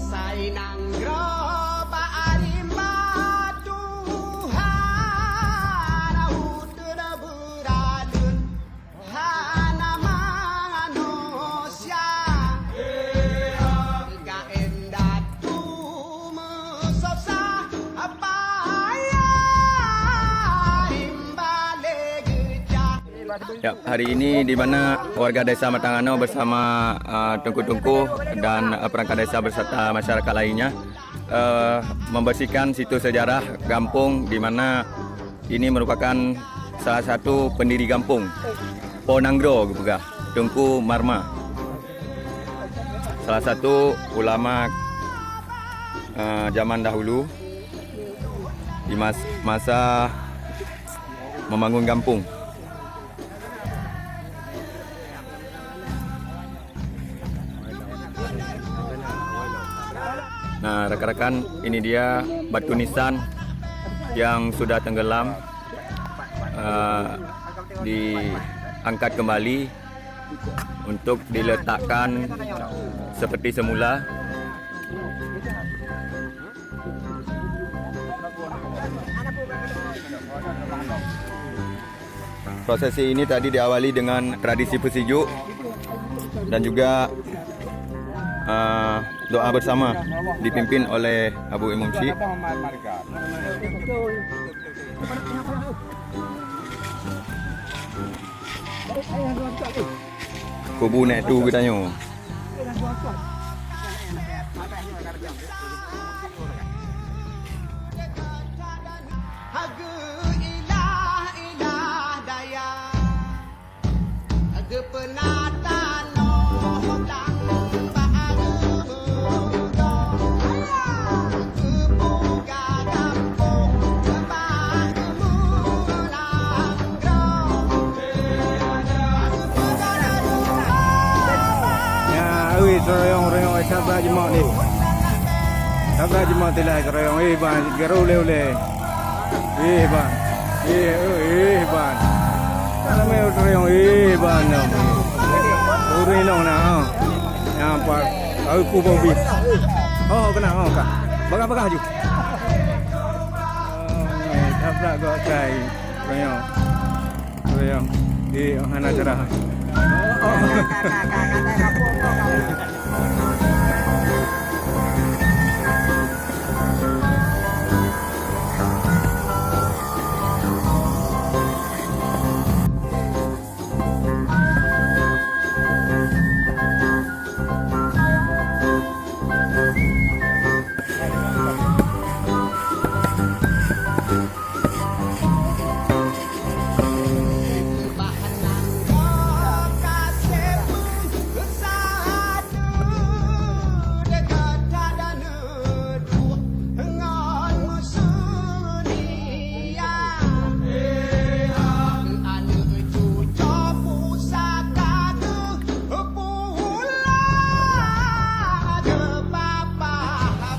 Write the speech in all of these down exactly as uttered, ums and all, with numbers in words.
Sai nanggroe bak rimba Tuhan, uteuen beuraleueng hana manusia. Gaen datu meusosa, payah imbalé geucah. Ya, hari ini di mana warga Desa Matang Anoe bersama, uh, teungku-teungku dan, uh, perangkat desa beserta masyarakat lainnya, uh, membersihkan situs sejarah gampong, di mana ini merupakan salah satu pendiri gampong, Po Nanggroe geupeugah, Teungku Marma. Salah satu ulama, uh, zaman dahulu di mas-, masa membangun gampong. Nah, rakan-rakan, ini dia batu nisan yang sudah tenggelam, eh, diangkat kembali untuk diletakkan seperti semula. Prosesi ini tadi diawali dengan tradisi peusijuk dan juga, eh, doa bersama dipimpin oleh Abu Imum Syik. Kubu nèk tu geutanyoe. Ya, ui, seurayong-rayong, eh, sabra jeumok ni. Sabra jeumok tilai seurayong, eh, ban, geuru ulèe-ulèe. Eh, ban. Eh, eh, eh, ban. Ramè seurayong, eh, ban, nyang. Ureueng inong na, ha. Nyang pat, tahu ku bau bis. Oh, kena, oh, ka. Bagah-bagah ju. Oh, eh, sabra gok sai. Seurayong. Goyang. Eh, hana cara.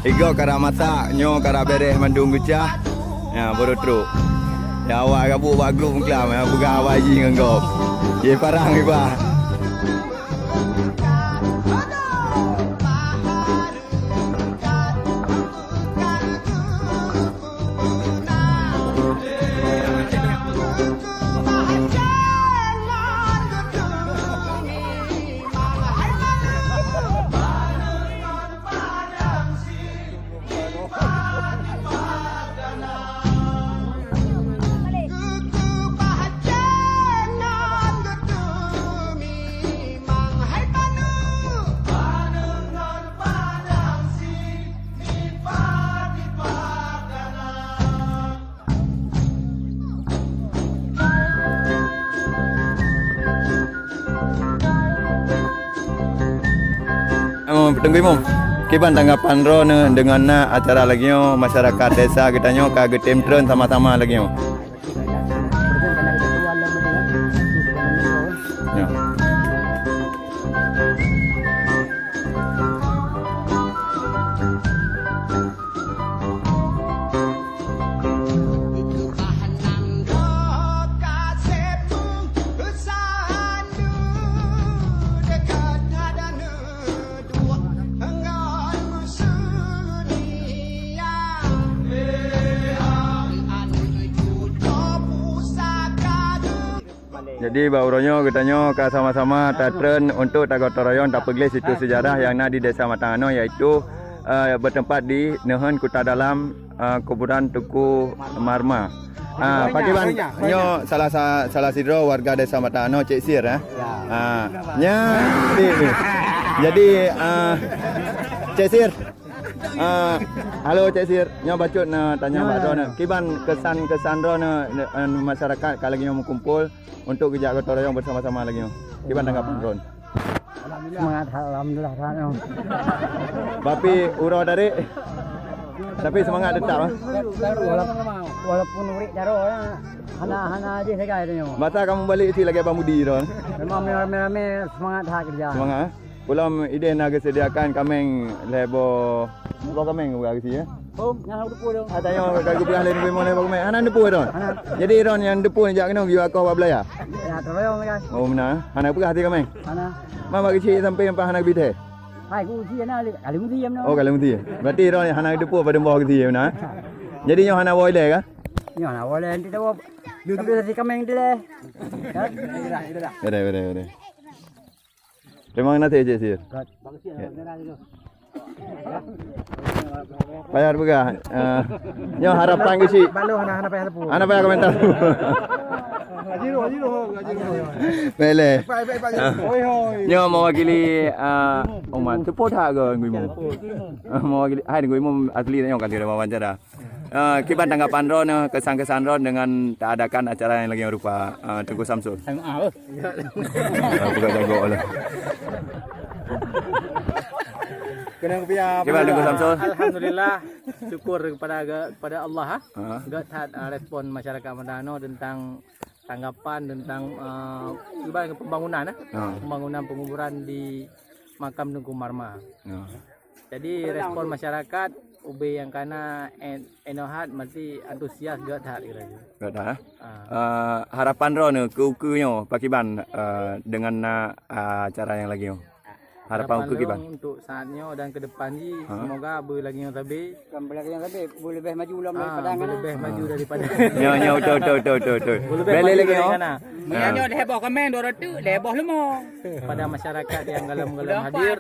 Igoe karap masak, nyoe karap bèrèh mandum geucah. Nyan, baru trok. Nyan awak gabuk bak grup meuklam, nyan peugah awak jih ngon gob. Jih parang iba. Oh, Teungku Imum. Kiban tanggapan droeneuh deungon na acara lagèe nyoe, masyarakat desa geutanyoe ka geutem treun sama-sama lagèe nyoe? Ya. Jadi, bak uroe nyoe geutanyoe ka sama-sama tatreun untuk tagotong royong tapeugleh situs sejarah nyang na di Desa Matang Anoe, yaitu, eh, bertempat di Neuheun Kuta Dalam, eh, kuburan Teungku Marma. Ah, pakriban nyoe salah sa-, salah sidroe warga Desa Matang Anoe, Cek Sir, eh? Ya. Ah, nya, jadi, ah, Cek Sir. Ah, halo, Cek Sir. Nyoe bacut na tanya bak droeneuh. Kiban kesan-kesan droeneuh, eh, masyarakat ka lagèe nyoe meukumpul untuk geujak gotong royong bersama-sama lagèe nyoe? Kiban tanggapan droeneuh? Semangat, alhamdulillah, semangat, nyoe. Tapi uroe tarék, tapi semangat tetap, ah? Wala-, walaupun urék jaroe, ya, hana, hana jih sagai tanyoe. Masa kamoe balik cit lagèe bak Mudi droe. Memang ramé-ramé semangat that kerja. Semangat, eh? Ulôn idéh na geuseudiakan kaméng lhèe boh, boh kaméng buka geusie, ya? Oh, nyang hana deupue dong. Ah, tanyoe ka geupeugah lé Nibui Mon lhèe boh kaméng. Hana deupue droe? Hana. Jadi droe nyang deupue jak keunoe geuyue akoh bak beulaya? Ya, teuroyong, guys. Oh, meunan. Hana peugah ti kaméng? Hana. Ma bak geusie sampoe nyan hana geubri thèe? Hai, ku usie na, kali usie meunan. Oh, kali usie. Berarti droe hana deupue padum boh geusie meunan. Jadi nyoe hana woe ilèe kah? Nyoe hana woe ilèe, nanti tawoe. Tapi si kaméng dilèe. Beda, beda, beda. Terima kasih, Cek Sir. Ya. Payah peugah. Eh, nyoe harapan geuchik. Balo hana, hana payah teupeu. Hana payah komentar. Gaji roh, gaji roh, gaji roh. Boleh. Baik, baik, baik. Ah. Hoi, hoi. Nyoe mewakili, ah, umat. Teupeu that ke Nibui Mon? Ah, mewakili. Hai, Nibui Mon asli nyoe kan dia wawancara. Eh, kiban tanggapan droeneuh, kesan-kesan droeneuh dengan taadakan acara nyang lagèe rupa, eh, Teungku Samsul? M A, eh. Ah, peugah jago lah. Kena rupiah. Kiban Teungku Samsul? Alhamdulillah, syukur kepada, kepada Allah, ha. Ha. Gèt that, ah, respon masyarakat Matang Anoe tentang tanggapan tentang, eh, kiban pembangunan, eh. Ha. Pembangunan penguburan di makam Teungku Marma. Ha. Jadi, respon masyarakat ubé nyang kana en-, inoe that meusti antusias gèt that kira. Gèt that, eh? Ah. Eh, harapan droeneuh keu ukeue nyoe pakiban, eh, dengan na, eh, acara nyang lagèe nyoe? Harapan ukeue kiban? Harapan lôn untuk saat nyoe dan ke depan jih, ha, semoga beulagèe nyoe sabe. Bukan beulagèe nyoe sabe, beuleubeh maju lom, ah, daripada nyang na. Beuleubeh maju daripada. Nyoe, nyoe, betul, betul, betul, betul, betul. Beuleubeh maju daripada nyang na. Meunyoe lhèe boh kaméng dua ratus, lhèe boh leumo. Kepada masyarakat nyang golom-golom hadir,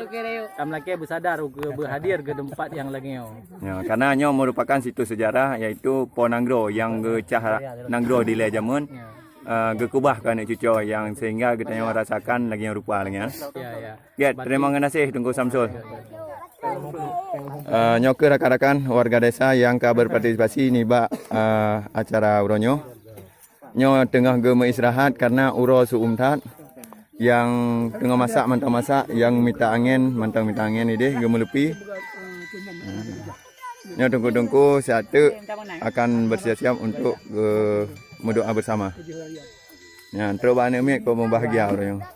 tam lakèe beusadar ukeue beuhadir keu teumpat nyang lagèe nyoe. Ya, karena nyoe merupakan situs sejarah, yaitu Po Nanggroe nyang geucah nanggroe dilèe jameun, eh, geukeubah keu aneuk cucoe nyang sehingga geutanyoe rasakan lagèe nyoe rupa lagèe nyan. Ya, ya. Gèt, terima kasih Teungku Samsul. Eh, nyoe keuh rakan-rakan warga desa nyang ka berpartisipasi nibak, eh, acara uroe nyoe. Nyoe teungoh geumeuistirahat karena uroe seu-uem that. Nyang teungoh masak mantong masak, nyang mita angèn mantong mita angèn idéh geumeuleupi. Nyoe teungku-teungku siat teuk akan bersiap-siap untuk, eh, meudoa bersama. Nyan trok bak aneuk miet kok meubahagia ureueng nyoe.